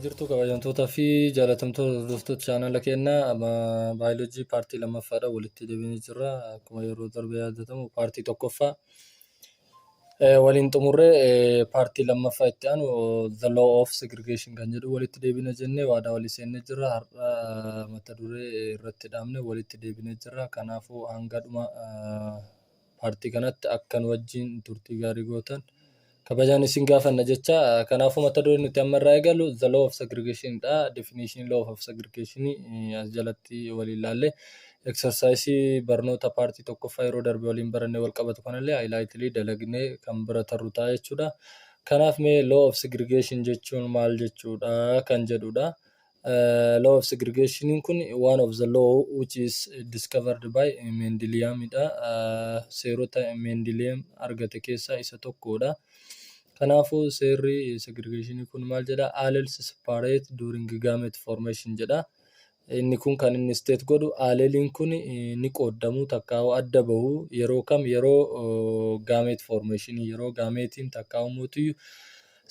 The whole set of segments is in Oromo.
Jirtu kabajamtootaa fi jaalatamtoota hordoftoota chaanala keenyaa, baayoloojii paartii lammaffaadha walitti deebinee jirra. Akkuma yeroo darbe yaadatamu, paartii tokkoffaa waliin xumurree paartii lammaffaa itti aanu "The Law of Segregation" kan jedhu walitti deebina jennee waadaa walii seennee jirra. Har'a mata duree irratti dhaabne walitti deebinee jirra. Kanaafuu hanga dhuma paartii kanatti akka nu wajjin turtii gaarii gootan kabajaan isin gaafanna jecha. Kanaafuu mata dureen nuti amma irraa eegallu "The Law of Segregation" dha. Definition law of segregation as jalatti waliin ilaalle, exercise barnoota paartii tokkoffaa yeroo darbe waliin barannee wal qabatu kanallee highlightly dalagnee kan bira tarru ta'a jechuudha. Kanaaf mee law of segregation jechuun maal jechuudha kan jedhudha. Law of segregation kun one of the law which is discovered by Mendelian dha. Seerota Mendelian argate keessaa isa tokkodha. Kanaafuu seerri segregation kun maal jedha? Alleles separate during gamete formation jedha. Inni kun kan inni state godhu, alleliin kun ni qooddamu takkaa'u adda bahu yeroo kam? Yeroo gamete formation, yeroo gameetiin takkaa'u mootiyyuu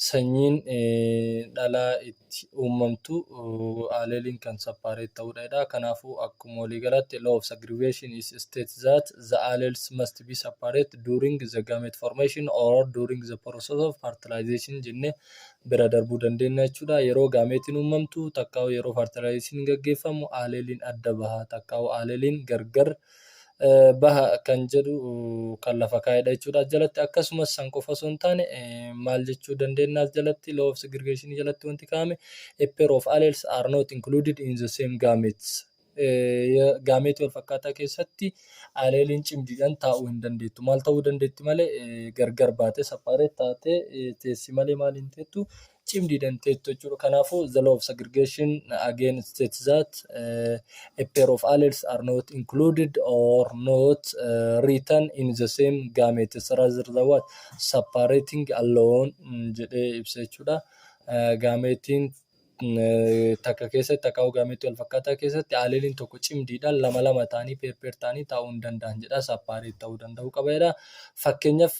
sanyiin dhalaa itti uumamtu alleliin kan separate ta'uudha. Kanaafuu akkuma waliigalaatti law of segregation is states that the alleles must be separate during the gamete formation or during the process of fertilization jennee bira darbuu dandeenya jechuudha. Yeroo gaameetiin uumamtu takkaa'u yeroo fertilization gaggeeffamu alleliin adda baha takkaa'u alleliin gargar baha kan jedhu kan lafa kaa'edha jechuudha. Jalatti akkasumas san qofa osoo hin taane, maal jechuu dandeenya? As jalatti law of segregation jalatti wanti kaa'ame, a pair of alleles are not included in the same gametes. Gaameetii wal fakkaataa keessatti aleeliin cimdiidhaan taa'uu hin dandeettu. Maal ta'uu dandeetti malee? Gargar baatee separate taatee teessi malee maal hin teettu? Cimdiidhaan teettu jechuudha. Kanaafuu the law of segregation again states that a pair of alleles are not included or not written in the same gametes, rather than what? Separating alone jedhee ibsa jechuudha. Gaameetiin takka keessatti takka gaameetii wal fakkaataa keessatti aleeliin tokko cimdiidhaan lama lama ta'anii, pair pair ta'anii taa'uu hin danda'an jedha. Separate ta'uu danda'uu qaba jedha. Fakkeenyaaf,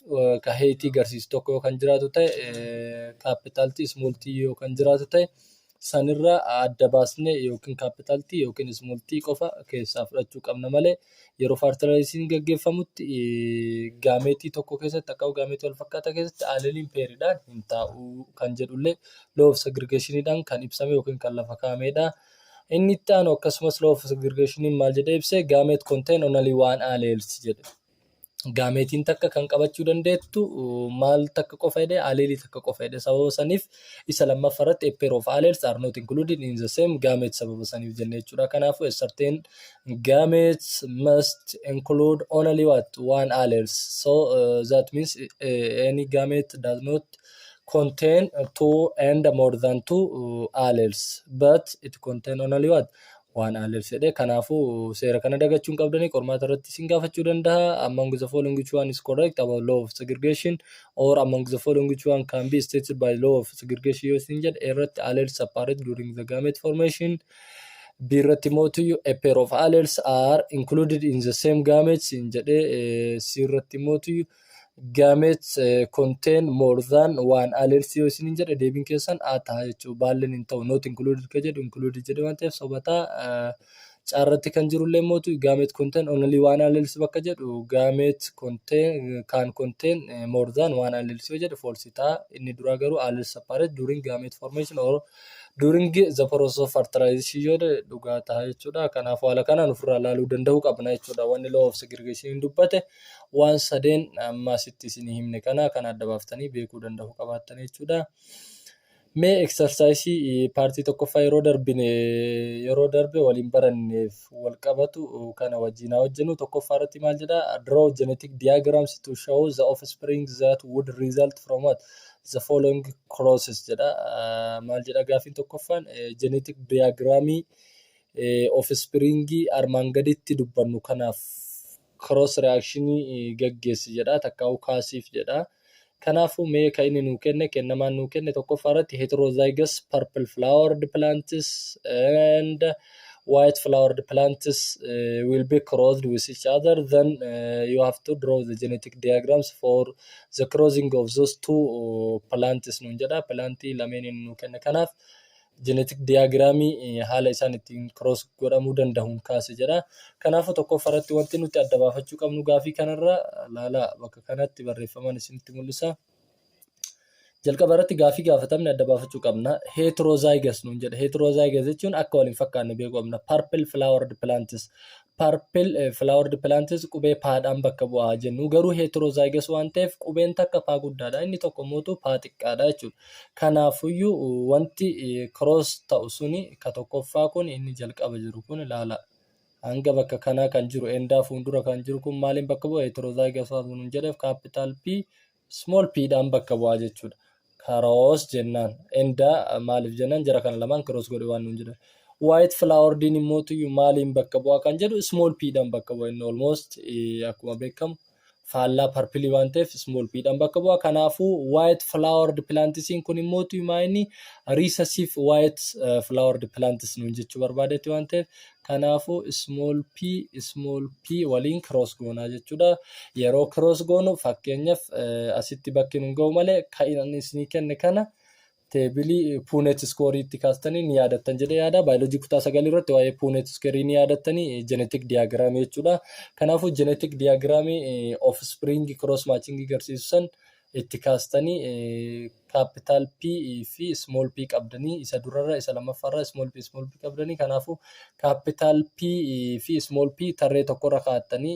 ka heightii agarsiisu tokko yoo kan jiraatu ta'e, capital T, small t yoo kan jiraatu ta'e, sanirraa adda baasnee yookiin capital T yookiin small t qofa keessaa fudhachuu qabna malee, yeroo fertilizationiin gaggeeffamutti gaameetii tokko keessatti akka gaameetii wal fakkaataa keessatti aleeliin pairiidhaan hin taa'u kan jedhullee law of segregationiidhaan kan ibsame yookiin kan lafa kaa'amedha. Inni itti aanu akkasumas law of segregationiin maal jedhee ibse? Gamete contain only one alleles jedhe. Gaameetiin takka kan qabachuu dandeettu maal takka qofa jedhee? Aleelii takka qofa jedhe. Sababa saniif isa lammaffaa irratti a pair of alleles are not included in the same gamete sababa saniif jenne jechuudha. Kanaafuu a certain gametes must include only what? One alleles. So that means any gamete does not contain two and more than two alleles, but it contain only what? One alleles jedhee. Kanaafuu seera kana dagachuu hin qabdanii, qormaata irratti isin gaafachuu danda'a. Among the following, which one is correct about law of segregation, or among the following, which one can be stated by law of segregation yoo isin jedhe, irratti alleles separate during the gamete formation, B irratti mootiyyuu a pair of alleles are included in the same gametes hin jedhee, C irratti mootiyyuu gametes contain more than one alleles yoo isin jedhe, deebiin keessan A ta'a jechuudha. Baalleen hin ta'u, not included ka jedhu included jedhe waan ta'eef sobataa. C irratti kan jirullee mootu gamete contain only one alleles bakka jedhu, gamete contain can contain more than one alleles yoo jedhe false ta'a. Inni duraa garuu alleles separate during gamete formation or during the process of fertilization yoo jedhe dhugaa ta'a jechuudha. Kanaafuu haala kanaan ofirraa ilaaluu danda'uu qabna jechuudha. Wanni law of segregation dubbate waan sadeen amma asitti isinii himne kana kan adda baaftanii beekuu danda'uu qabaattan jechuudha. Mee exercise paartii tokkoffaa yeroo darbine, yeroo darbe waliin baranneef wal qabatu kana wajjin haa hojjennu. Tokkoffaa irratti maal jedhaa? Draw genetic diagrams to show the offspring that would result from what? The following crosses jedha. Maal jedha gaafiin tokkoffaan? Genetic diagramii offspringii armaan gaditti dubbannu kanaaf cross reactionii gaggeessi jedha, takkaa'u kaasiif jedha. Kanaafuu mee kan inni nuu kenne, kennamaan nuu kenne, tokkoffaa irratti heterozygous purple flowered plants and white flowered plants will be crossed with each other, then you have to draw the genetic diagrams for the crossing of those two plants nuun jedha. Plantii lameen inni nuu kenne kanaaf Genetic diagramii haala isaan ittiin cross godhamuu danda'uun kaase jedha. Kanaafuu tokkoffaa irratti wanti nuti adda baafachuu qabnu gaafii kanarra, laala, bakka kanatti barreeffamaan isinitti mul'isa. Jalqaba irratti gaafii gaafatamne adda baafachuu qabna. Heterozygous nuun jedha. Heterozygous jechuun akka wal hin fakkaanne beekuu qabna. Purple flowered plants. Purple flowered plants qubee paadhaan bakka bu'aa jennu, garuu heterozygous waan ta'eef qubeen takka paa guddaadha. Inni tokko mootu paa xiqqaadha jechuudha. Kanaafuyyuu wanti cross ta'u suni ka tokkoffaa kun, inni jalqaba jiru kun, ilaala. Hanga bakka kanaa kan jiru, endaa fuuldura kan jiru kun maaliin bakka bu'a? Heterozygous waan nuun jedheef capital P small p dhaan bakka bu'aa jechuudha. Cross jennaan. Endaa maaliif jennaan, jara kana lamaan cross godhe waan nuun jedhan. White flowerediin immoo maaliin bakka bu'aa kan jedhu, small p dhaan bakka bu'a. Inni almost akkuma beekamu faallaa purple waan ta'eef small p dhaan bakka bu'a. Kanaafuu white flowered plantisiin kun immoo inni recessive white flowered plants nuun jechuu barbaadetti waan ta'eef, kanaafuu small p small p waliin cross goonaa jechuudha. Yeroo cross goonu, fakkeenyaaf asitti bakki nun ga'u malee, kan inni isinii kenne kana tableii Punnett squareiitti kaastanii ni yaadattan jedhee yaada. Baayoloojii kutaa 9 irratti waa'ee Punnett squareii ni yaadattanii, genetic diagramii jechuudha. Kanaafuu genetic diagramii offspring cross matching agarsiisu san itti kaastanii, capital P fi small p qabdanii, isa durarra, isa lammaffaarra small p small p qabdanii, kanaafuu capital P fi small p tarree tokkorra kaa'attanii,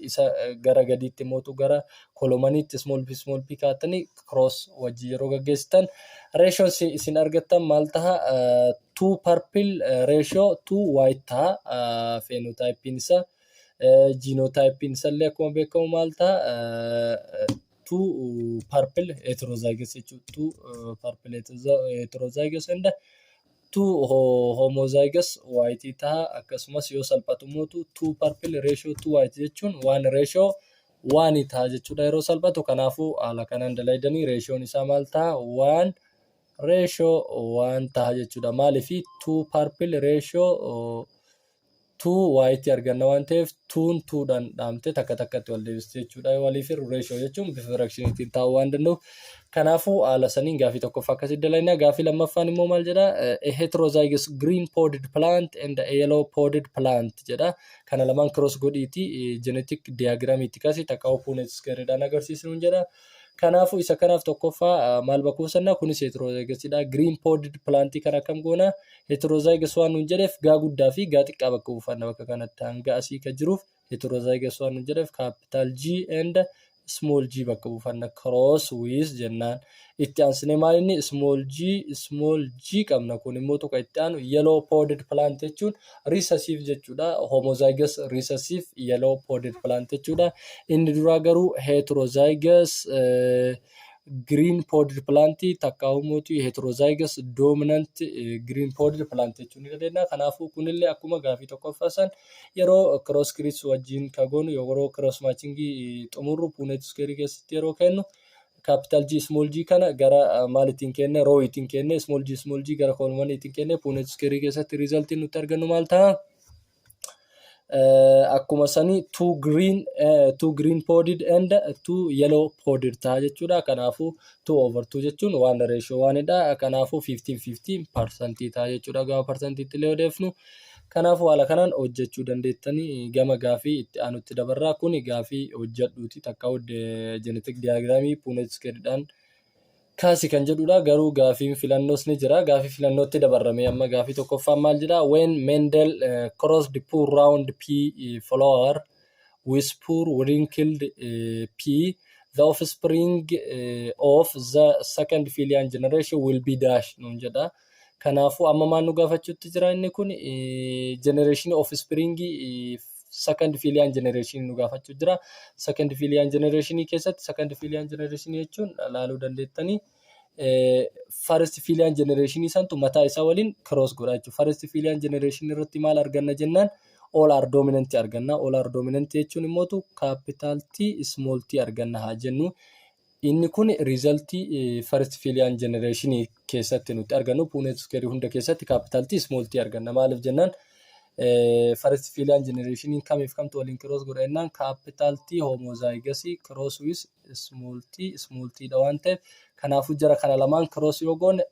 isa gara gadiitti mootu gara columniitti small p small p kaa'attanii, cross wajjin yeroo gaggeessitan ratioon isin argattan maal taha? Two purple ratio two white taha phenotypeiin isaa. Genotypeiin isallee akkuma beekamu maal taha? Two purple heterozygous jechuudha. Two purple heterozygous and two homozygous white taha. Akkasumas yoo salphatu mootu two purple ratio two white jechuun one ratio one taha jechuudha yeroo salphatu. Kanaafuu haala kanaan dalaydanii ratioon isaa maal taha? One ratio one taha jechuudha. Maaliifi? Two purple ratio two white arganna waan ta'eef, twoon twodhaan dhaamtee takka takkatti wal deebiste jechuudha. Waliif ratio jechuun bifa fractioniitiin taa'uu waan danda'uuf. Kanaafuu haala saniin gaafii tokkoffaa akkasitti dalayna. Gaafii lammaffaan immoo maal jedha? A heterozygous green podded plant and a yellow podded plant jedha. Kana lamaan cross godhiiti genetic diagram itti kaasi, takka Punnett squareedhaan agarsiisnuun jedha. Kanaafuu isa kanaaf tokkoffaa maal bakka buusannaa? Kunis heterozygousidha. Green podded plantii kana akkam goona? Heterozygous waan nuun jedheef gaa guddaa fi gaa xiqqaa bakka buufanna. Bakka kanatti hanga asii kan jiruuf heterozygous waan nuun jedheef capital G and small g bakka buufanna. Cross with jennaan. Itti aansinee maal inni? Small g small g qabna. Kun immoo tokko itti aanu yellow podded plant jechuun recessive jechuudha. Homozygous recessive yellow podded plant jechuudha. Inni duraa garuu heterozygous green podded plant takka mootii heterozygous dominant green podded plant jechuu ni dandeenya. Kanaafuu kunillee akkuma gaafii tokkoffaa san yeroo cross cross wajjin ka goonu, yeroo cross matchingii xumurru, Punnett square keessatti yeroo kennu, capital G small g kana gara maalittiin kenne? Rowiitiin kenne. Small g small g gara columniitiin kenne. Punnett square keessatti resultiin nuti argannu maal ta'a? Akkuma sanii two green podded and two yellow podded ta'a jechuudha. Kanaafuu two over two jechuun one ratio oneidha. Kanaafuu 15 15 percentii ta'a jechuudha. Gama percentiitti illee odeeffnu. Kanaafuu haala kanaan hojjechuu dandeettanii. Gama gaafii itti aanutti dabarraa. Kuni gaafii hojjedhuuti, takka genetic diagramii Punnett squareedhaan kaasi kan jedhudha. Garuu gaafiin filannoos ni jira. Gaafii filannootti dabarrame. Amma gaafii tokkoffaan maal jedha? When Mendel crossed poor round pea flower with poor wrinkled pea, the offspring of the second filial generation will be dash nuun jedha. Kanaafuu amma maal nu gaafachuutti jira inni kun? Generation offspring second filial generation nu gaafachuu jira. Second filial generation keessatti, second filial generation jechuun laaluu dandeettanii, first filial generation santu mataa isaa waliin cross godha jechuudha. First filial generation irratti maal arganna jennaan, all are dominant arganna. All are dominant jechuun immootu capital T small t arganna haa jennu. Inni kun resultii first filial generation keessatti nuti argannu. Punnett square hunda keessatti capital T small t arganna. Maaliif jennaan, first filial generation kamiif kamtu waliin cross godha jennaan, capital T homozygous cross with small t small t dha waan ta'eef, kanaafuu jara kana lamaan cross yoo goone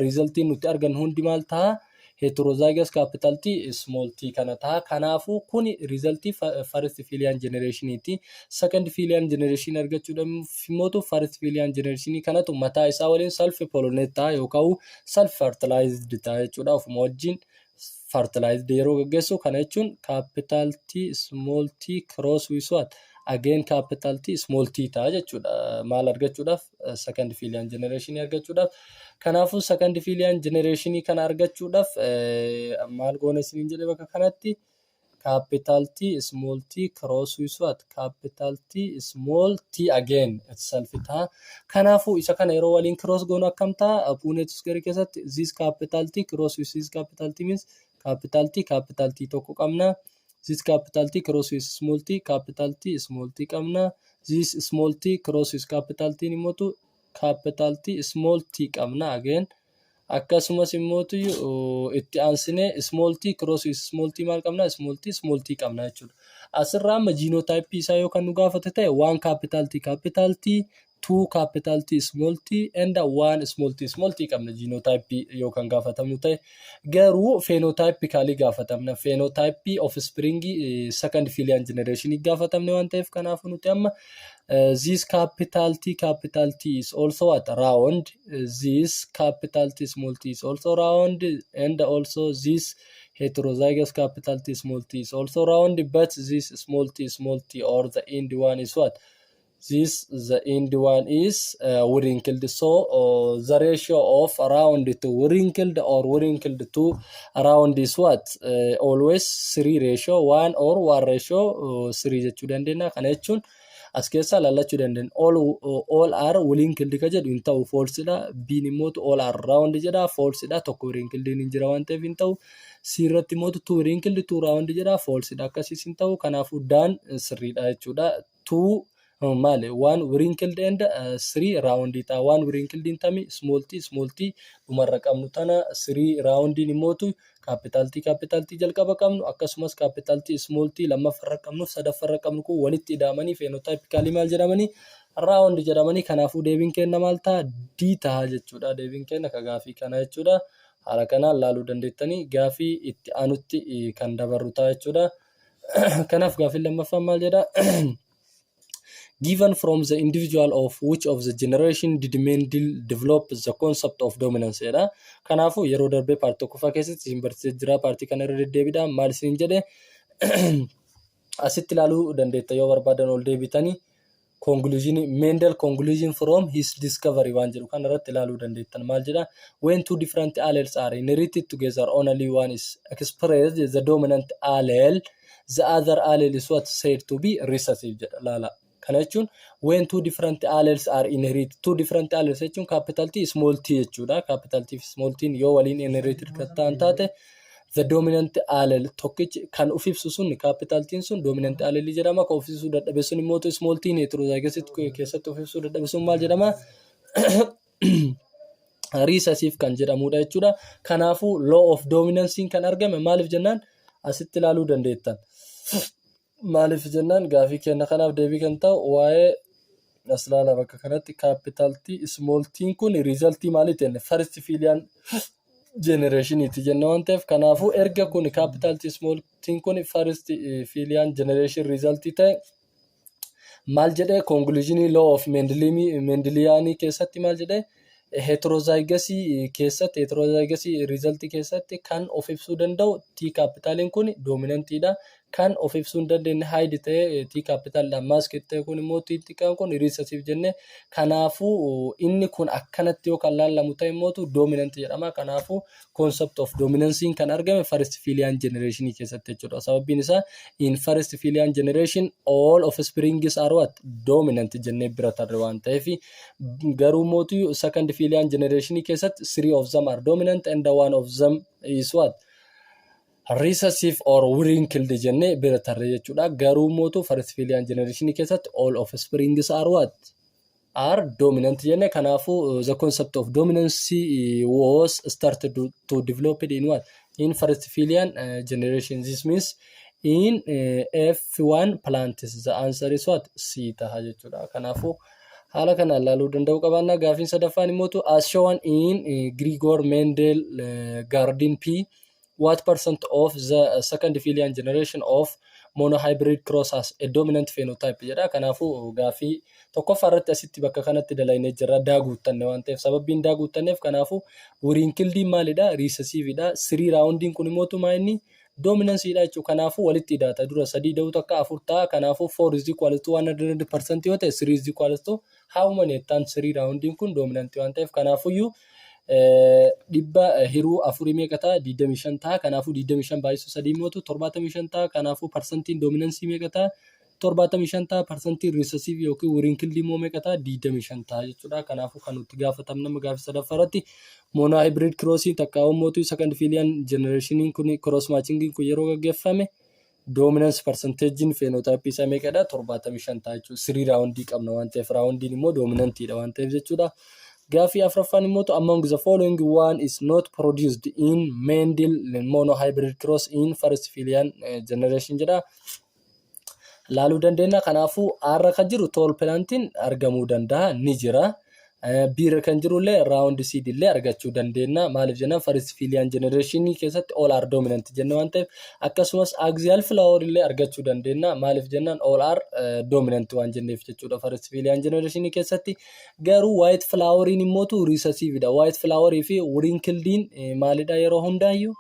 Resultiin nuti argannu hundi maal ta'a? Heterozygous capital T small t kana ta'a. Kanaafuu kuni resultii first filial generationiiti. Second filial generation argachuudhaaf immoo first filial generation kanatu mataa isaa waliin self pollinate ta'a yookaan self fertilized ta'a jechuudha. Ofuma wajjin fertilized yeroo gaggeessu, kana jechuun capital T small t cross with what? Again capital T small t ta'a jechuudha. Maal argachuudhaaf? Second filial generation argachuudhaaf. Kanaafuu second filial generation kana argachuudhaaf maal goona isiniin jedhe? Bakka kanatti capital T small t cross with what? Capital T small t again itself ta'a. Kanaafuu isa kana yeroo waliin cross goonu akkam ta'a? Punnett square keessatti this capital T cross with this capital T means capital T capital T tokko qabna. This capital T cross with small t, capital T small t qabna. This small t cross with capital T immoo capital T small t qabna again. Akkasumas immoo itti aansinee small t cross with small t maal qabna? Small t small t qabna jechuudha. Asirraa amma genotype isaa yoo kan nu gaafate ta'e, one capital T capital T, two capital T small t and one small t small t qabna genotype yoo kan gaafatamnu ta'e. Garuu phenotypically gaafatamna. Phenotype offspring second filial generation gaafatamne waan ta'eef, kanaafuu nuti amma this capital T capital T is also what? Round. This capital T small t is also round, and also this heterozygous capital T small t is also round, but this small t small t or the end one is what? This the end one is wrinkled. So the ratio of round to wrinkled or wrinkled to round is what? Always 3 ratio 1 or 1 ratio 3 jechuu dandeenya. Kana jechuun as keessaa lallachuu dandeenya. All are wrinkled ka jedhu hin ta'u, false dha. B'n immoo all are round jedha, false dha. Tokko wrinkled hin jira waan ta'eef hin ta'u. C irratti immoo two wrinkled, two round jedha, false dha. Akkasiis hin ta'u. Kanaafuu D'n sirriidha jechuudha. Two maali? One wrinkled and three round ta'a. One wrinkled hin tami? Small t small t dhumarra qabnu tana. Three roundiin immootu capital T capital T jalqaba qabnu, akkasumas capital T small t lammaffarra qabnu, sadaffarra qabnu kun walitti ida'amanii phenotypically maal jedhamanii? Round jedhamanii. Kanaafuu deebiin kenna maal ta'a? D ta'a jechuudha. Deebiin kenna ka gaafii kana jechuudha. Haala kanaan laaluu dandeettanii gaafii itti aanutti kan dabarru ta'a jechuudha. Kanaaf gaafiin lammaffaan maal jedha? Given from the individual of which of the generation did Mendel develop the concept of dominance jedha. Kanaafuu yeroo darbee partii tokkoffaa keessatti isin barsiisee jira. Partii kana irra deddeebiidhaan maal isin jedhe asitti ilaaluu dandeetta yoo barbaadan ol deebitanii. Conclusion Mendel, conclusion from his discovery waan jedhu kana irratti ilaaluu dandeettan. Maal jedha? When two different alleles are inherited together, only one is expressed, the dominant allele. The other allele is what said to be recessive jedha. Laala, kana jechuun when two different alleles are inherited, two different alleles jechuun capital T small t jechuudha. Capital T fi small t yoo waliin inherited kan ta'an taate, the dominant allele tokkichi kan uf ibsu sun, capital T sun, dominant allele jedhama. Kan uf ibsuu dadhabe sun immoo, small t heterozygous keessatti uf ibsuu dadhabe sun, maal jedhama? Recessive kan jedhamudha jechuudha. Kanaafuu law of dominance kan argame maaliif jennaan asitti ilaaluu dandeettan. Maaliif jennaan, gaafii kenna kanaaf deebii kan ta'u waa'ee as ilaala. Bakka kanatti capital T small t kun resultii maaliiti jenne? First filial generationiiti jenne waan ta'eef, kanaafuu erga kun capital T small t kun first filial generation resultii ta'e, maal jedhee conclusionii law of Mendelianii keessatti maal jedhee? Heterozygousii keessatti, heterozygousii resultii keessatti kan of ibsuu danda'u T capitaliin kun dominantiidha. Kan of ibsuu hin dandeenye, hide ta'ee T capitalidhaan mask ta'e kun immoo, T xiqqaan kun recessive jenne. Kanaafuu inni kun akkanatti yoo kan laallamu ta'e immoo dominant jedhama. Kanaafuu concept of dominance kan argame first filial generation keessatti jechuudha. Sababbiin isaa in first filial generation all offsprings are what? Dominant jennee bira tarre waan ta'eef. Garuu mootii second filial generation keessatti three of them are dominant and one of them is what? Recessive or wrinkled jennee bira tarre jechuudha. Garuu mootu first filial generation keessatti all offsprings are what? Are dominant jenne. Kanaafuu the concept of dominance was started to develop in what? In first filial generation. This means in F1 plants. The answer is what? C taha jechuudha. Kanaafuu Haala kanaan ilaaluu danda'uu qabaannaa. Gaafiin sadaffaan immoo, as shown in Gregor Mendel garden pea, what percent of the second filial generation of monohybrid cross has a dominant phenotype jedha. Kanaafuu gaafii tokkoffaa irratti asitti bakka kanatti dalagnee jirra, daa guuttanne waan ta'eef. Sababbiin daa guuttanneef, kanaafuu wrinklediin maalidha? Recessiveidha. Three roundiin kun immoo maa inni? Dominanceidha jechuudha. Kanaafuu walitti hidhaata. Dura sadii da'uu takka afur ta'a. Kanaafuu four is equal to 100% yoo ta'e, three is equal to how many jettaan? Three roundiin kun dominantii waan ta'eef, kanaafuyyuu 100 hiruu afurii meeqa ta'a? 25 ta'a. Kanaafuu 25 baay'isuu sadii mootu 75 ta'a. Kanaafuu parsantiin dominanceii meeqa ta'a? 75 ta'a. Parsantiin recessive yookiin wrinkledii immoo meeqa ta'a? 25 ta'a jechuudha. Kanaafuu kan nuti gaafatamne nama gaafii sadaffaa irratti monohybrid crossii takka mootu second filial generationiin kun, cross matchingiin kun yeroo gaggeeffame, dominance percentageiin phenotypeii isaa meeqadha? 75 ta'a jechuudha. Three roundii qabna waan ta'eef, roundiin immoo dominantiidha waan ta'eef jechuudha. Gaafii afuraffaan immoo, among the following, one is not produced in Mendel monohybrid cross in first filial generation jedha. Laaluu dandeenya. Kanaafuu A irra kan jiru tall plantiin argamuu danda'a, ni jira. B irra kan jirullee round seed illee argachuu dandeenya. Maaliif jennaan, first filial generation keessatti all are dominant jenne waan ta'eef. Akkasumas axial flower illee argachuu dandeenya. Maaliif jennaan, all are dominant waan jenneef jechuudha first filial generation keessatti. Garuu white floweriin immootu recessiveidha. White flowerii fi wrinklediin maalidha yeroo hundaayyuu?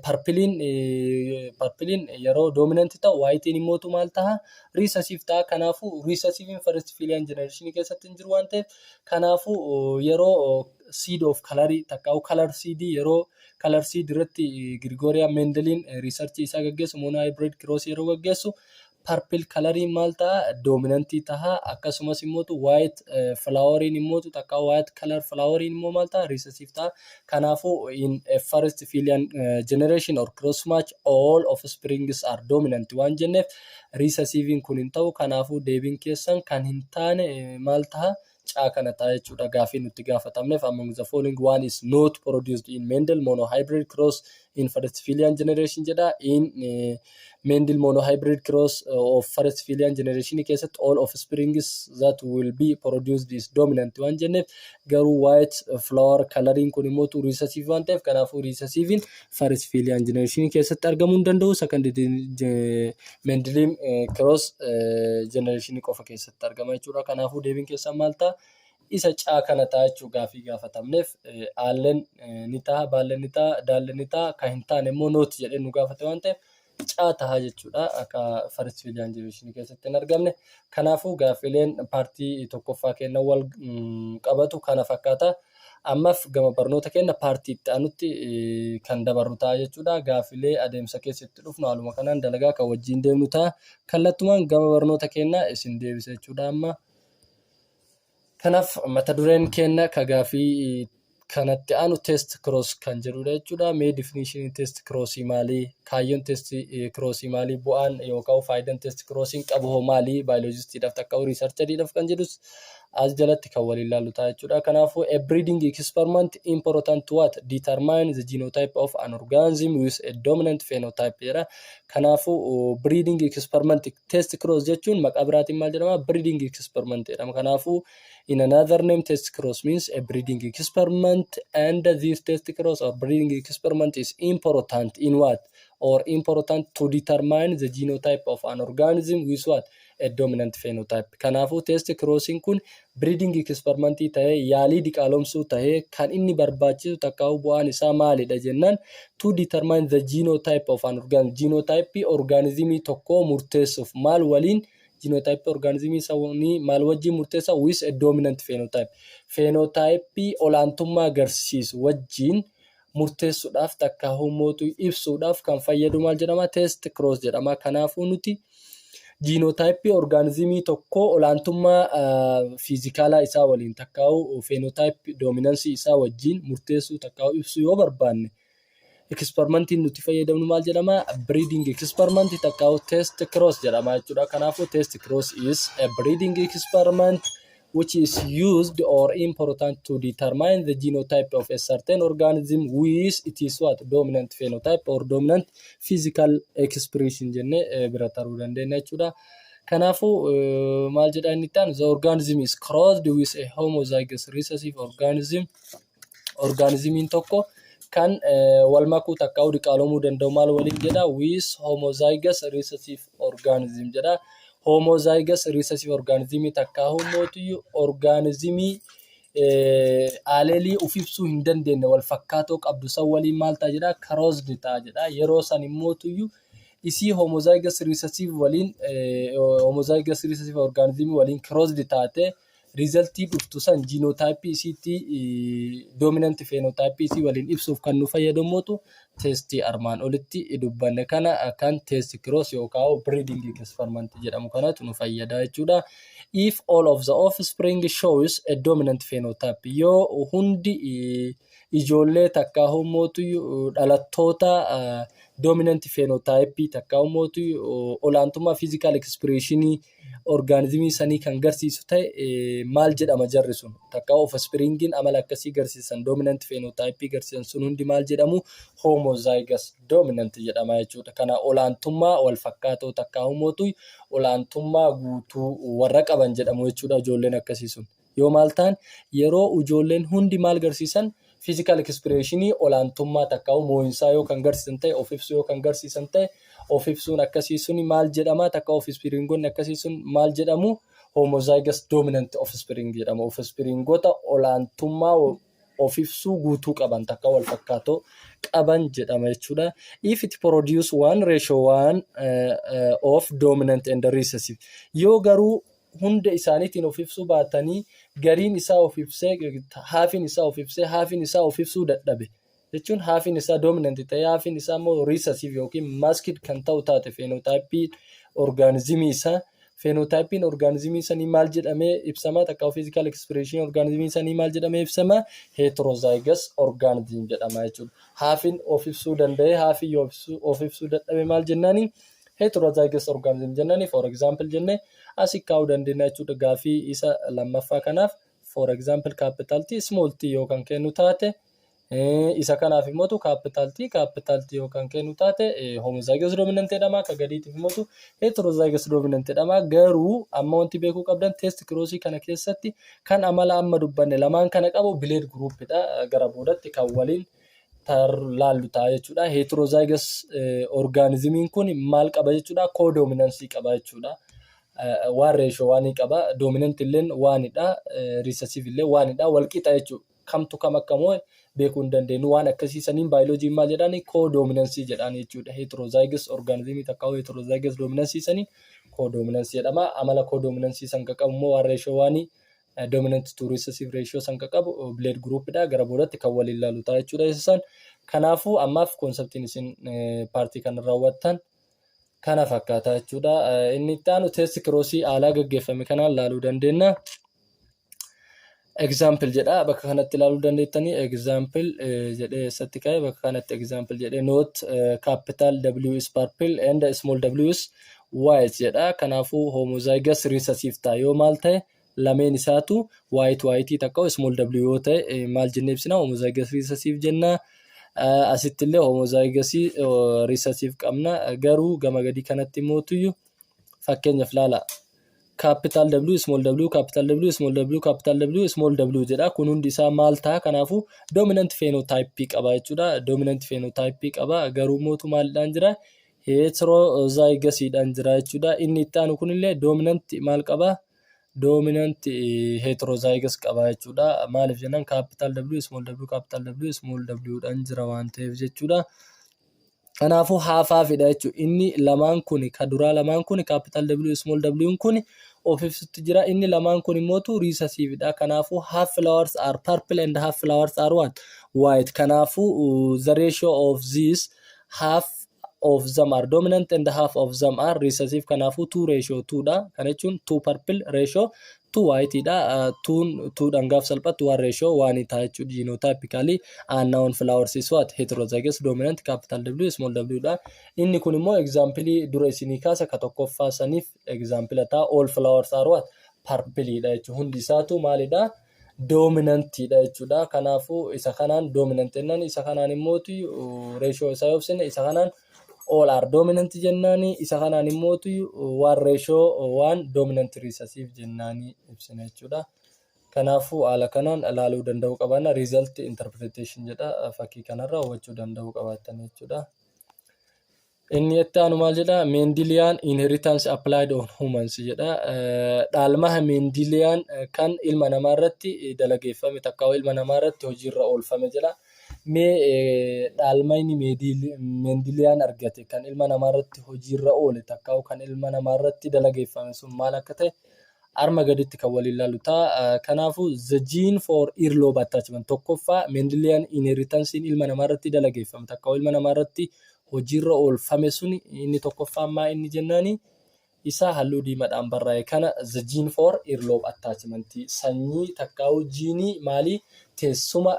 Purpleiin yeroo dominant ta'u, whiteiin immootu maal ta'a? Recessive ta'a. Kanaafuu recessiveiin first filial generation keessatti hin jiru waan ta'eef, kanaafuu yeroo seed of colorii takkaa'u color seed, yeroo color seed irratti Gregor Mendeliin research isaa gaggeessu, monohybrid cross yeroo gaggeessu, purple coloriin maal ta'a? Dominantii ta'a. Akkasumas immootu white floweriin immootu takka white color floweriin immoo maal ta'a? Recessive ta'a. Kanaafuu in a first filial generation or cross match, all offsprings are dominant waan jenneef, recessiveiin kun hin ta'u. Kanaafuu deebiin keessan kan hin taane maal ta'a? C kana ta'a jechuudha. Gaafii nutti gaafatamneef, among the following, one is not produced in Mendel monohybrid cross in first filial generation jedha. In Mendel monohybrid cross of first filial generation keessatti all offsprings that will be produced is dominant waan jenneef, garuu white flower coloriin kun immoo recessive waan ta'eef, kanaafuu recessiveiin first filial generation keessatti argamuu hin danda'u. Second Mendeliin cross generation qofa keessatti argama jechuudha. Kanaafuu deebiin keessan maal ta'a? Isa C kana ta'a jechuu. Gaafii gaafatamneef Aalleen ni ta'a, Baalleen ni ta'a, Daalleen ni ta'a. Kan hin taane immoo not jedhee nu gaafate waan ta'eef, C ta'a jechuudha, akka first filial generation keessatti hin argamne. Kanaafuu gaaffileen partii tokkoffaa kennan wal qabatu kana fakkaata. Ammaaf gama barnoota keenya partii itti aanutti kan dabarru ta'a jechuudha. Gaaffilee adeemsa keessatti dhufnu haaluma kanaan dalagaa kan wajjin deemnu ta'a. Kallattumaan gama barnoota keenyaa isin deebisa jechuudha amma. Kanaaf mata dureen keenya ka gaafii kanatti aanu test cross kan jedhudha jechuudha. Mee definition test crossii maali? Kaayyoon test crossii maali? Bu'aan yookaan faayidaan test crossiin qabu hoo maali? Biologistiidhaaf takka researcheriidhaaf kan jedhus as jalatti kan waliin ilaallu ta'a jechuudha. Kanaafuu a breeding experiment important to what? Determine the genotype of an organism with a dominant phenotype jedha. Kanaafuu breeding experiment, test cross jechuun maqaa biraatiin maal jedhama? Breeding experiment jedhama. Kanaafuu in another name, test cross means a breeding experiment, and this test cross or breeding experiment is important in what? Or important to determine the genotype of an organism with what? A dominant phenotype. Kanaafuu test crossing kun breeding experimentii ta'ee, yaalii diqaalomsuu ta'ee, kan inni barbaachisu takkaa'u bu'aan isaa maalidha jennaan, to determine the genotype of an organism, genotype organismii tokkoo murteessuuf. Maal waliin? Genotype organismii isaanii maal wajjin murteessa? With a dominant phenotype, phenotype olaantummaa agarsiisu wajjin murteessuudhaaf takka humootu ibsuudhaaf kan fayyadu maal jedhama? Test cross jedhama. Kanaafuu nuti genotypeii organismii tokkoo olaantummaa physicalaa isaa waliin takkaa'u phenotypeii dominanceii isaa wajjin murteessuu takkaa'u ibsuu yoo barbaanne, experimentiin nuti fayyadamnu maal jedhama? Breeding experiment takkaa'u test cross jedhama jechuudha. Kanaafuu test cross is a breeding experiment which is used or important to determine the genotype of a certain organism with it is what? Dominant phenotype or dominant physical expression jennee bira taruu dandeenya jechuudha. Kanaafuu maal jedha inni itti aanu? The organism is crossed with a homozygous recessive organism. Organismiin tokko kan wal makuu takka diqaalomuu danda'u maal waliin jedha? With homozygous recessive organism jedha. Homozygous recessive organism takka homootiyyu organismii allelii of ibsuu hin dandeenye wal fakkaatoo qabdu san waliin maal ta'a jedha? Crossed ta'a jedha. Yeroo san immootuyyuu isii homozygous recessive waliin, homozygous recessive organism waliin crossed taate, resultii dhuftu san genotypeii isiitti, dominant phenotypeii isii waliin ibsuuf kan nu fayyadamuutu testii armaan olitti dubbanne kana, kan test cross yookaan breeding experiment jedhamu kanatu nu fayyada jechuudha. If all of the offspring shows a dominant phenotype, yoo hundi ijoollee takka hommootu dhalattoota dominant phenotype takka hommootu olaantummaa physical expressionii organismii sanii kan garsiisu ta'e maal jedhama jarri sun? Takka offspringiin amala akkasii garsiisan, dominant phenotype garsiisan sun hundi maal jedhamu? Homozygous dominant jedhama jechuudha. Kana olaantummaa wal fakkaatoo takka hommootu olaantummaa guutuu warra qaban jedhamu jechuudha ijoolleen akkasii sun. Yoo maal ta'an? Yeroo ijoolleen hundi maal garsiisan? Physical expressionii olaantummaa takka moo'insaa yoo kan garsiisan ta'e, of ibsuu yoo kan garsiisan ta'e, of ibsuun akkasii suni maal jedhama? Takka offspringonni akkasii sun maal jedhamu? Homozygous dominant offspring jedhama. Offspringota olaantummaa of ibsuu guutuu qaban takka wal fakkaatoo qaban jedhama jechuudha. If it produce 1 ratio 1 of dominant and recessive, yoo garuu hunda isaaniitiin of ibsuu baatanii, gariin isaa of ibsee, halfiin isaa of ibsee, halfiin isaa of ibsuu dadhabe jechuun, halfiin isaa dominant ta'ee halfiin isaa immoo recessive yookiin masked kan ta'u taate, phenotypeii organismii isaa, phenotypeiin organismii sanii maal jedhamee ibsama? Takka physical expression organismii sanii maal jedhamee ibsama? Heterozygous organism jedhama jechuudha. Halfiin of ibsuu danda'ee halfii yoo of ibsuu dadhabe maal jennaani? Heterozygous organism jennaani. For example jennee asii kaa'uu dandeenya jechuudha gaafii isa lammaffaa kanaaf. For example, capital T small t yoo kan kennu taate, isa kanaaf immoo capital T capital T yoo kan kennu taate, homozygous dominant jedhama. Akka gadiitiif immoo heterozygous dominant jedhama. Garuu amma wanti beekuu qabdan, test crossii kana keessatti kan amala amma dubbanne lamaan kana qabu blood groupidha. Gara boodatti kan waliin laallu ta'a jechuudha. Heterozygous organismiin kun maal qaba jechuudha? Codominanceii qaba jechuudha. 1 ratio 1 qaba. Dominant illeen oneidha. Recessive illee oneidha. Wal qixa jechuudha. Kamtu kam akka moo beekuu hin dandeenyu. Waan akkasii saniin baayoloojiin maal jedhaani? Codominanceii jedhaan jechuudha. Heterozygous organismii takka heterozygous dominanceii sanii codominanceii jedhama. Amala codominanceii san kan qabu immoo 1 ratio 1 dominant to recessive ratio san kan qabu blood groupidha. Gara boodatti kan waliin ilaalu ta'a jechuudha isaan. Kanaafuu ammaaf conceptiin isin partii kana raawwattan kana fakkaata jechuudha. Inni itti aanu test crossii haalaa gaggeeffame kanaan ilaaluu dandeenya. Example jedha, bakka kanatti ilaaluu dandeettanii. Example jedhee eessatti ka'e? Bakka kanatti example jedhee, note capital W is purple and small w is white jedha. Kanaafuu homozygous recessive ta'a yoo maal ta'e? Lameen isaatu white white takka small w yoo ta'e maal jennee ibsina? Homozygous recessive jenna. Asitti illee homozygous recessive qabna. Garuu gama gadii kanatti mootuyyuu fakkeenyaaf ilaala. Capital W small w capital W small w capital W small w jedha. Kun hundi isaa maal ta'a? Kanaafuu dominant phenotype qaba jechuudha. Dominant phenotype qaba, garuu mootu maalidhaan jira? Heterozygousiidhaan jira jechuudha. Inni itti aanu kunillee dominant maal qaba? Dominant heterozygous qaba jechuudha. Maaliif jennaan, capital W small w capital W small w dhaan jira waan ta'eef jechuudha. Kanaafuu half halfidha jechuudha. Inni lamaan kun, ka duraa lamaan kun, capital W small w kun of ibsutti jira. Inni lamaan kun immootu recessiveidha. Kanaafuu half flowers are purple and half flowers are what? White. Kanaafuu the ratio of these, half of them are dominant and half of them are recessive. Kanaafuu 2 ratio 2 dha. Kana jechuun 2 purple ratio 2 white dha. 2 2 dhaan gaaf salphattu 1 ratio 1 ta'a jechuudha. Genotypically unknown flowers is what? Heterozygous dominant capital W small w dha. Inni kun immoo example dura isinii kaasa ka tokkoffaa saniif example ta'a. All flowers are what? Purple dha jechuudha. Hundi isaatu maalidha? Dominantidha jechuudha. Kanaafuu isa kanaan dominant jennaan, isa kanaan immootu ratio isaa yoo ibsine, isa kanaan All are dominant jennaani, isa kanaan immootu 1 ratio 1 dominant recessive jennaani ibsina jechuudha. Kanaafuu haala kanaan ilaaluu danda'uu qabaanna. Result interpretation jedha, fakkii kanarraa hubachuu danda'uu qabaattan jechuudha. Inni itti aanu maal jedha? Mendelian inheritance applied on humans jedha. Dhaalmaha Mendelian kan ilma namaa irratti dalageeffame takka ilma namaa irratti hojiirra oolfame jedha. Mee dhaalmayni Mendelian argate kan ilma namaa irratti hojiirra oole takka kan ilma namaa irratti dalageeffame sun maal akka ta'e arma gaditti kan waliin ilaallu ta'a. Kanaafuu, the gene for earlobe attachment, tokkoffaa Mendelian inheritance ilma namaa irratti dalageeffame takka ilma namaa irratti hojiirra oolfame sun inni tokkoffaan maa inni jennaani, isa halluu diimaadhaan barraa'e kana, the gene for earlobe attachment, sanyii takkaa'u jiinii maalii, teessuma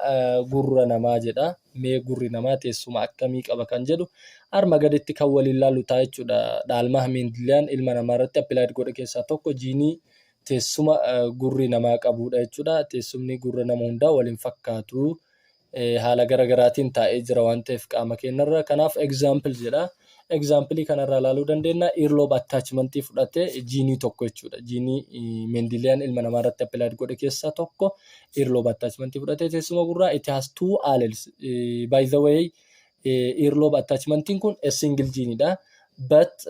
gurra namaa jedha. Mee gurri namaa teessuma akkamii qaba kan jedhu arma gaditti kan waliin ilaallu ta'a jechuudha. Dhaalmaa Mendelian ilma namaa irratti applied godhe keessaa tokko jiinii teessuma gurri namaa qabudha jechuudha. Teessumni gurra nama hundaa waliin fakkaatu, haala gara garaatiin taa'ee jira waan ta'eef qaama keenyarra. Kanaaf example jedha. Example kanarraa ilaaluu dandeenya. Earlobe attachment fudhatee jiinii tokko jechuudha. Jiinii Mendelian ilma namaa irratti applied godhe keessaa tokko earlobe attachment fudhatee teessuma gurraa. It has two alleles. By the way, earlobe attachmentiin kun a single gene. But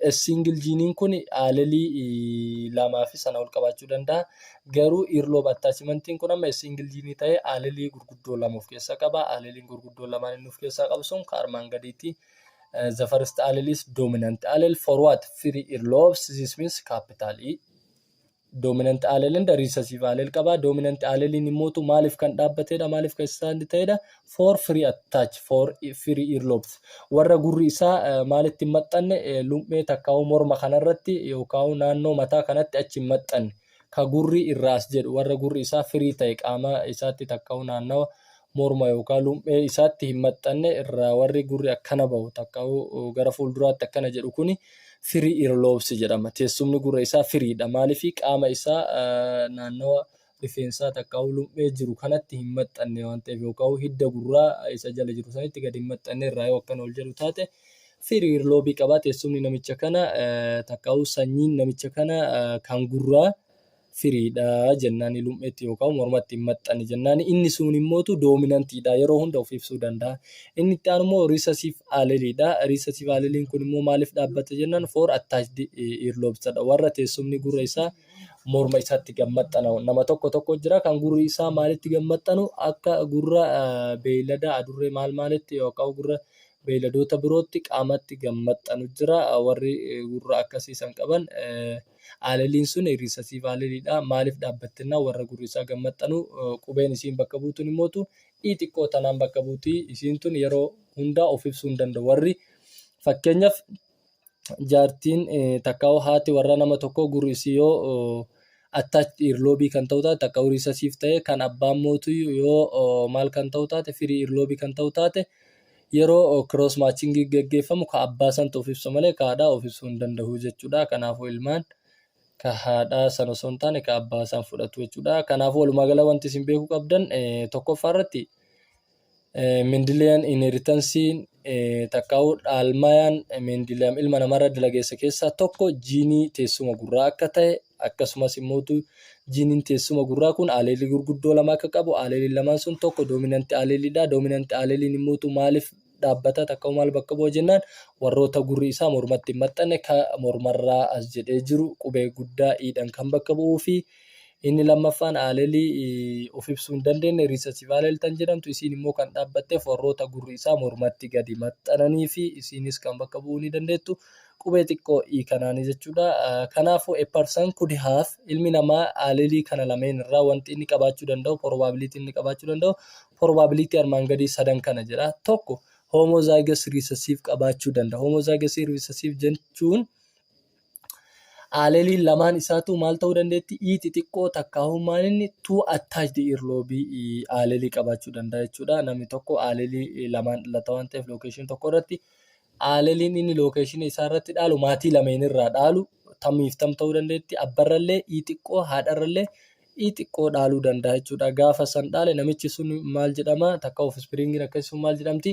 a single gene kun allelii lamaa fi sana ol qabaachuu danda'a. Garuu earlobe attachmentiin kun amma a single gene ta'ee allelii gurguddoo lama of keessaa qaba. Alleliin gurguddoo lamaan inni of keessaa qabu sun kan armaan gadiiti. The first allele is dominant allele for what? Free earlobes. This means capital E. Dominant allele and recessive allele qaba. Dominant alleliin immootu maaliif kan dhaabbatedha? Maaliif kan isaan ta'edha? For free attach, for free earlobes. Warra gurri isaa maalitti hin maxxanne, lummee takkaa'uu morma kanarratti yookaan naannoo mataa kanatti achi hin maxxanne. Ka gurri irraas jedhu, warra gurri isaa free ta'e, qaama isaatti takkaa'uu naannawa morma yookaan lummee isaatti hin maxxanne irraa warri gurri akkana bahu takkaa'uu gara fuulduraatti akkana jedhu kuni free earlobes jedhama. Teessumni gurra isaa freedha. Maaliif? Qaama isaa naannawa rifeensaa takkaa'uu lummee jiru kanatti hin maxxanne waan ta'eef, yookaan hidda gurraa isa jala jiru sanitti gadi hin maxxanne irraa yoo akkana ol jedhu taate free earlobe qaba. Teessumni namicha kana takkaa'uu sanyiin namicha kana kan gurraa freedha jennaan, lummeetti yookaan mormatti hin maxxanne jennaan. Inni sun immootu dominantiidha, yeroo hunda of ibsuu danda'a. Inni itti aanu immoo recessive alleliidha. Recessive alleliin kun immoo maaliif dhaabbata jennaan, for attached earlobes dha. Warra teessumni gurra isaa morma isaatti gad maxxanu, nama tokko tokko jira kan gurri isaa maalitti gad maxxanu, akka gurra beeylada adurree maal maalitti yookaan gurra beeyladoota birootti qaamatti gad maxxanu jira. Warri gurra akkasii san qaban alleliin sun recessive alleliidha. Maaliif dhaabbattennaa, warra gurri isaa gad maxxanu. Qubeen isiin bakka buutuun immootu i xiqqoo tanaan bakka buuti. Isiin tun yeroo hundaa of ibsuu hin danda'u. Warri fakkeenyaaf jaartiin takkaa'u haati warra nama tokkoo gurri isii yoo attached earlobe kan ta'u taate takka recessive ta'e, kan abbaan mootu yoo maal kan ta'u taate, free earlobe kan ta'u taate, yeroo cross matching geggeeffamu ka abbaa santu of ibsa malee ka haadhaa of ibsuu hin danda'u jechuudha. Kanaafuu ilmaan ka haadhaa sana osoo hin taane ka abbaa san fudhatu jechuudha. Kanaafuu walumaa gala wanti isin beekuu qabdan tokkoffaa irratti Mendelian inheritanceiin takkaa'uu dhaalmayaan Mendelian ilma namarra dalageessa keessaa tokko jiinii teessuma gurraa akka ta'e, akkasumas immoo jiiniin teessuma gurraa kun allelii gurguddoo lama akka qabu, alleliin lamaan sun tokko dominant alleliidha. Dominant alleliin immoo maaliif dhaabbata takka maal bakka bu'a jennaan, warroota gurri isaa mormatti hin maxxanne, ka mormarraa as jedhee jiru qubee guddaa iidhaan kan bakka bu'uu fi inni lammaffaan allelii of ibsuu hin dandeenye, recessive allele tan jedhamtu, isiin immoo kan dhaabbatteef warroota gurri isaa mormatti gadi maxxananii fi isiinis kan bakka bu'uu ni dandeettu qubee xiqqoo i kanaanii jechuudha. Kanaafuu a person could have, ilmi namaa allelii kana lameen irraa wanti inni qabaachuu danda'u, probability inni qabaachuu danda'u, probability armaan gadii sadan kana jedha. Tokko, homozygous recessive qabaachuu danda'a. Homozygous recessive jechuun alleliin lamaan isaatu maal ta'uu dandeetti? I xixiqqoo takkaa'uu maal inni two attached earlobe allelii qabaachuu danda'a jechuudha. Namni tokko allelii lamaan dhalata waan ta'eef location tokko irratti alleliin inni location isaa irratti dhaalu maatii lameen irraa dhaalu tamiif tam ta'uu dandeetti. Abbarrallee i xiqqoo, haadharrallee E xiqqoo dhaaluu danda'a jechuudha. Gaafa san dhaale namichi sun maal jedhama? Takka offspringin akkasii sun maal jedhamti?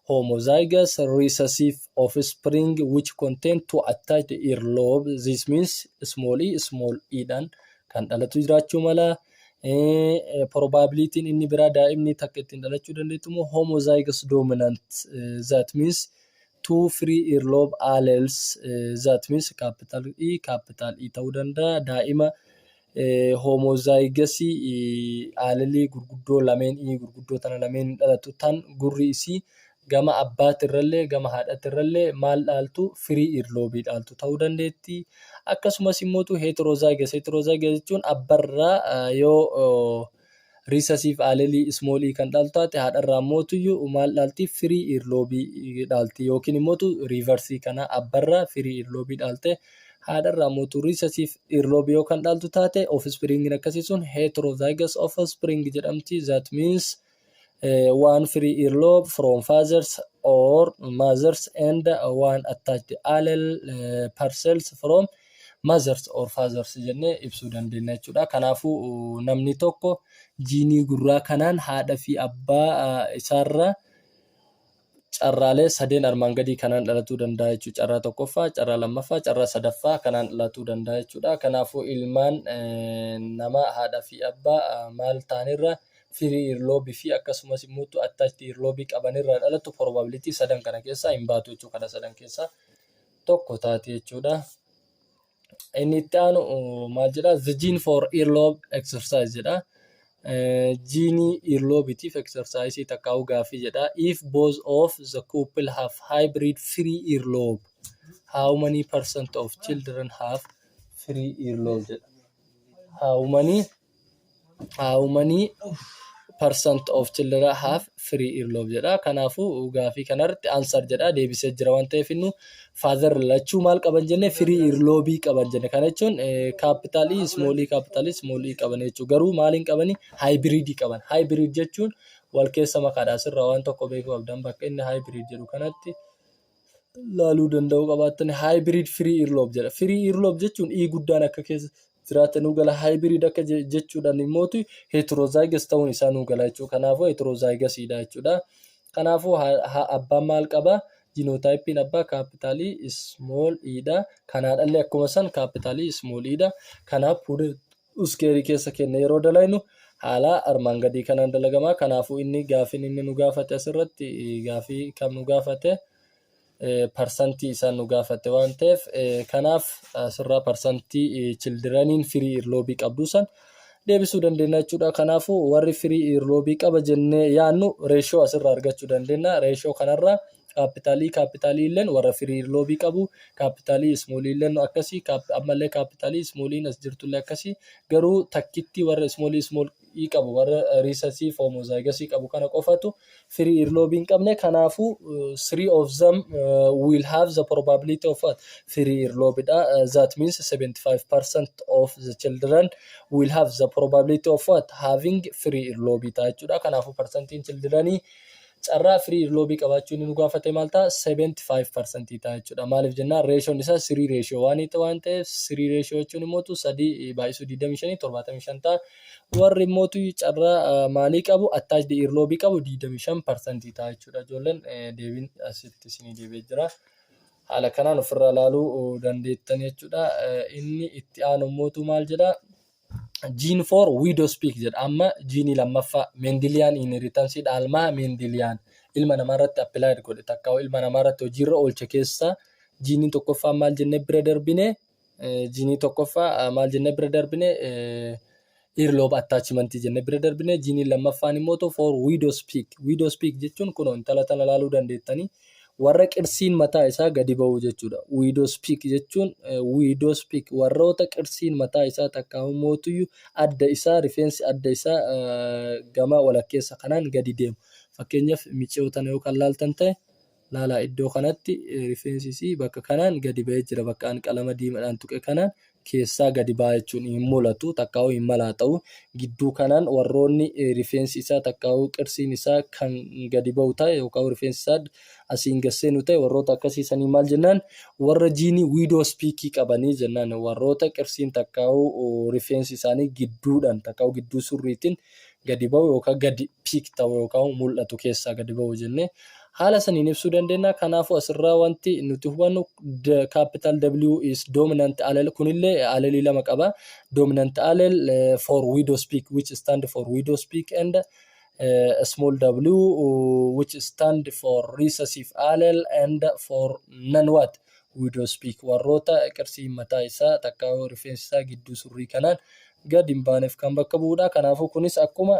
Homozygous recessive offspring which contain two attached earlobe. This means small e small e dhaan kan dhalatu jiraachuu mala. Probabilityn inni biraa daa'imni takka ittiin dhalachuu dandeettu immoo homozygous dominant, that means two free earlobe alleles, that means capital E capital E ta'uu danda'a. Daa'ima homozygousii allelii gurguddoo lameen, E gurguddoo tana lameen dhalatu, tan gurri isii gama abbaatirrallee gama haadhatirrallee maal dhaaltu, free earlobe dhaaltu ta'uu dandeetti. Akkasumas immoo heterozygous. Heterozygous jechuun abbarraa yoo recessive allelii small e kan dhaaltu taate, haadharraa immootuyyuu maal dhaalti? Free earlobe dhaalti. Yookiin immootu reverse kana, abbarraa free earlobe dhaalte, haadharraa immootu recessive earlobe yoo kan dhaaltu taate, offspringin akkasii sun heterozygous offspring jedhamti. That means one free earlobe from fathers or mothers and one attached allele per cells from mothers or fathers jennee ibsuu dandeenya jechuudha. Kanaafuu namni tokko jiinii gurraa kanaan haadha fi abbaa isaarraa carraalee sadeen armaan gadii kanaan dhalatuu danda'a jechuudha. Carraa tokkoffaa, carraa lammaffaa, carraa sadaffaa kanaan dhalatuu danda'a jechuudha. Kanaafuu ilmaan nama haadha fi abbaa maal ta'anirra, free earlobe fi akkasumas immoo attached earlobe qabanirraa dhalatu probability sadan kana keessaa hin baatu jechuudha. Kana sadan keessaa tokko taati jechuudha. Inni itti aanu maal jedhaa? The gene for earlobe exercise jedha. Jiinii earlobeitiif exercise takkaa'uu gaaffii jedha. If both of the couple have hybrid free earlobe, how many percent of children have free earlobe jedha. How many percent of children have free earlobe jedha. Kanaafuu gaafii kanarratti answer jedha, deebisee jira waan ta'eef, innu father lachuu maal qaban jenne? Free earlobe qaban jenne. Kana jechuun capital E small e capital E small e qaban jechuudha. Garuu maaliin qabani? Hybrid qaban. Hybrid jechuun wal keessa makaadha. Asirraa waan tokko beekuu qabdan, bakka inni hybrid jedhu kanatti laaluu danda'uu qabaattan, hybrid free earlobe jedha. Free earlobe jechuun E guddaan akka keessa jiraate nuu gala. Hybrid akka jechuudhaan immootu heterozygous ta'uun isaa nuu gala jechuudha. Kanaafuu heterozygousiidha jechuudha. Kanaafuu abbaan maal qabaa? Genotypeiin abbaa capital E small edha. Kanaadhallee akkuma san capital E small edha. Kanaaf Punnett square keessa kenne yeroo dalaynu haala armaan gadii kanaan dalagama. Kanaafuu inni gaafiin inni nu gaafate asirratti gaafii kam nu gaafate? Parsantii isaan nu gaafate waan ta'eef, kanaaf asirraa parsantii childreniin free earlobe qabdu san deebisuu dandeenya jechuudha. Kanaafuu warri free earlobe qaba jennee yaadnu ratio asirraa argachuu dandeenya. Ratio kanarraa capital E capital E illeen warra free earlobe qabu, capital E small illeen akkasii, ammallee capital E smalliin as jirtullee akkasii. Garuu takkitti warra small e small e qabu, warra recessive homozygousii qabu kana qofatu free earlobe hin qabne. Kanaafuu three of them will have the probability of what? Free earlobe dha. That means 75% of the children will have the probability of what? Having free earlobe ta'a jechuudha. Kanaafuu parsantiin childrenii carraa free earlobe qabaachuu inni nu gaafate maal ta'a? 75% ta'a jechuudha. Maaliif jennaan, ratioon isaa 3 ratio waan ta'eef, 3 ratio jechuun immoo 3 baay'isuu 25 75 ta'a. Warri immoo carraa maalii qabu, attached earlobe qabu, 25% ta'a jechuudha. Ijoolleen, deebiin asitti isinii deebi'ee jira. Haala kanaan ofirraa ilaaluu dandeettan jechuudha. Inni itti aanu immoo maal jedhaa? Gene for widow's peak jedha. Amma jiinii lammaffaa Mendelian inheritance, dhaalmaa Mendelian ilma namaa irratti applied godhe takka ilma namaa irratti hojiirra oolche keessaa jiiniin tokkoffaa maal jennee bira darbine? Jiinii tokkoffaa maal jennee bira darbine? Earlobe attachment jennee bira darbine. Jiiniin lammaffaan immoo for widow's peak. Widow's peak jechuun kunoo intala tana ilaaluu dandeettanii, warra qirsiin mataa isaa gadi ba'u jechuudha. Widow's peak jechuun, widow's peak, warroota qirsiin mataa isaa takka mootuyyuu adda isaa, rifeensi adda isaa gama walakkeessa kanaan gadi deemu. Fakkeenyaaf miciyoo tana yoo kan laaltan ta'e, Laalaa, iddoo kanatti rifeensi isii bakka kanaan gadi ba'ee jira. Bakka an qalama diimaadhaan tuqe kanaan keessaa gadi ba'a jechuun hin mul'atu, takkaa'uu hin malaata'u. Gidduu kanaan warroonni rifeensi isaa takkaa'uu qirsiin isaa kan gadi ba'u ta'e yookaan rifeensi isaa asiin gad seenu ta'e, warroota akkasii sanii maal jennaan? Warra jiinii widow's peakii qabanii jennaan. Warroota qirsiin takkaa'uu rifeensi isaanii gidduudhaan takkaa'uu gidduu surriitiin gadi ba'u yookaan gadi peak ta'u yookaan mul'atu, keessaa gadi ba'u jennee haala saniin ibsuu dandeenya. Kanaafuu asirraa wanti nuti hubannu, capital W is dominant allele. Kunillee allelii lama qaba. Dominant allele for widow's peak, which stand for widow's peak, and small w, which stand for recessive allele and for non what? Widow's peak. Warroota qirsii mataa isaa takka rifeensi isaa gidduu surrii kanaan gadi hin baaneef kan bakka bu'uudha. Kanaafuu kunis akkuma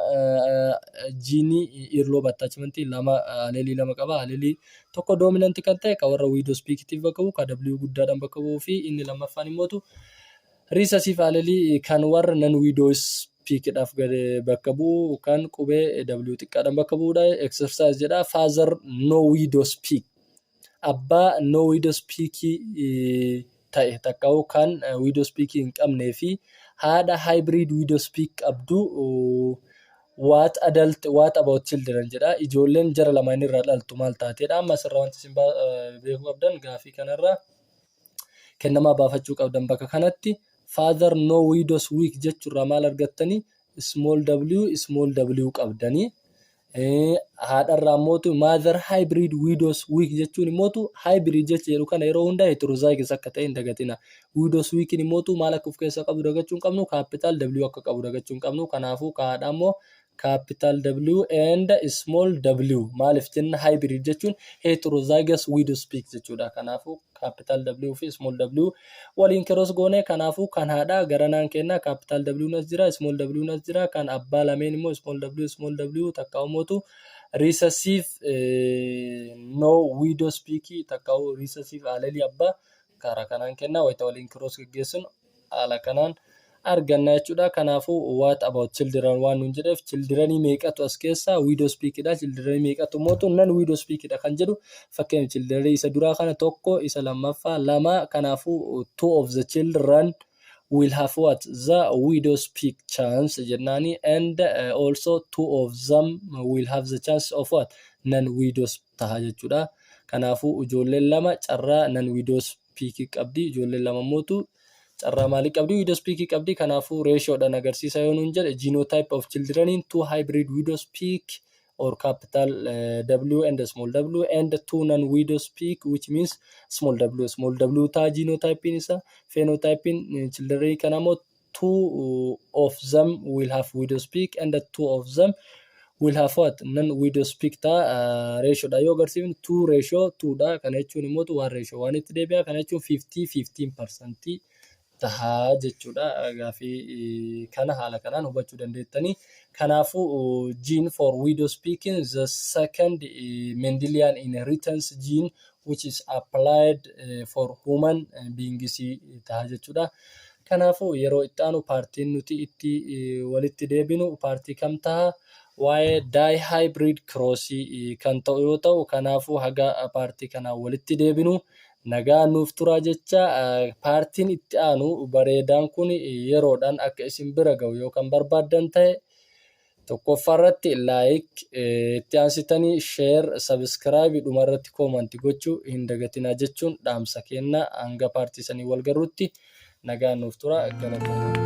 jiinii earlobe attachmentii lama, allelii lama qaba. Allelii tokko dominant kan ta'e kan warra widow's peakitiif bakka bu'u, kan W guddaadhaan bakka bu'uu fi inni lammaffaan immootu recessive allelii kan warra non widow's peakidhaaf bakka bu'u, kan qubee W xiqqaadhaan bakka bu'uudha. Exercise jedha. Father no widow's peak. Abbaa no widow's peakii ta'e takkaa'u kan widow's peakii hin qabnee fi haadha hybrid widow's peak qabdu, what adult, what about children jedha. Ijoolleen jara lamaan irraa dhaltu maal taateedha? Amma asirraa wanti isin beekuu qabdan, gaafii kanarraa kennamaa baafachuu qabdan, bakka kanatti father no widow's peak jechuurraa maal argattanii? Small w small w qabdanii. Haadharraa immootu mother hybrid widow's peak jechuun immootu, hybrid jecha jedhu kana yeroo hundaa heterozygous akka ta'e hin dagatina. Widow's peakiin immootu maal akka of keessaa qabu dagachuu hin qabnu, capital W akka qabu dagachuu hin qabnu. Kanaafuu haadha immoo capital W and small w. Maaliif jenna? Hybrid jechuun heterozygous widow's peak jechuudha. Kanaafuu capital W fi small w waliin cross goone. Kanaafuu kan haadhaa garanaan kenna, capital W nas jira, small w nas jira. Kan abbaa lameen immoo small w small w, takka immootu recessive no widow's peak takka recessive allelii abbaa karaa kanaan kenna. Wayita waliin cross geggeessinu haala kanaan arganna jechuudha. Kanaafuu what about children waan nuun jedheef, childrenii meeqatu as keessa widow's peakidha, childrenii meeqatu mootu non widow's peakidha kan jedhu, fakkeenya childrenii isa duraa kana tokko, isa lammaffaa lama. Kanaafuu two of the children will have what? The widow's peak chance jennaani, and also two of them will have the chance of what? Non widow's taha jechuudha. Kanaafuu ijoolleen lama carraa non widow's peak qabdi, ijoolleen lama mootu carraa maalii qabdi? Widow's peak qabdi. Kanaafuu ratiodhaan agarsiisa yoo nuun jedhe, genotype of children in two hybrid widow's peak or capital W and small w and two non widow's peak, which means small w small w ta'a genotypein isa. Phenotypein children kana immoo two of them will have widow's peak and two of them will have what? Non widow's peak ta'a. Ratio dha yoo agarsiifnu, two ratio two dha. Kana jechuun immoo one ratio one itti deebi'a. Kana jechuun 50 15% tahaa jechuudha. Gaafii kana haala kanaan hubachuu dandeettanii. Kanaafuu gene for widow's peaking, the second Mendelian inheritance gene which is applied for human beings taha jechuudha. Kanaafuu yeroo itti aanu partiin nuti itti walitti deebinu partii kam taha? Waa'ee dihybrid crossii kan ta'u yoo ta'u, kanaafuu haga partii kanaan walitti deebinu nagaa nuuf turaa jecha. Partiin itti aanu bareedaan kun yeroodhaan akka isin bira ga'u yoo kan barbaaddan ta'e, tokkoffaa irratti like, itti aansitanii share, subscribe, dhumarratti comment gochuu hin dagatinaa jechuun dhaamsa kenna. Hanga partii sanii wal garuutti nagaan nuuf tura, galatooma.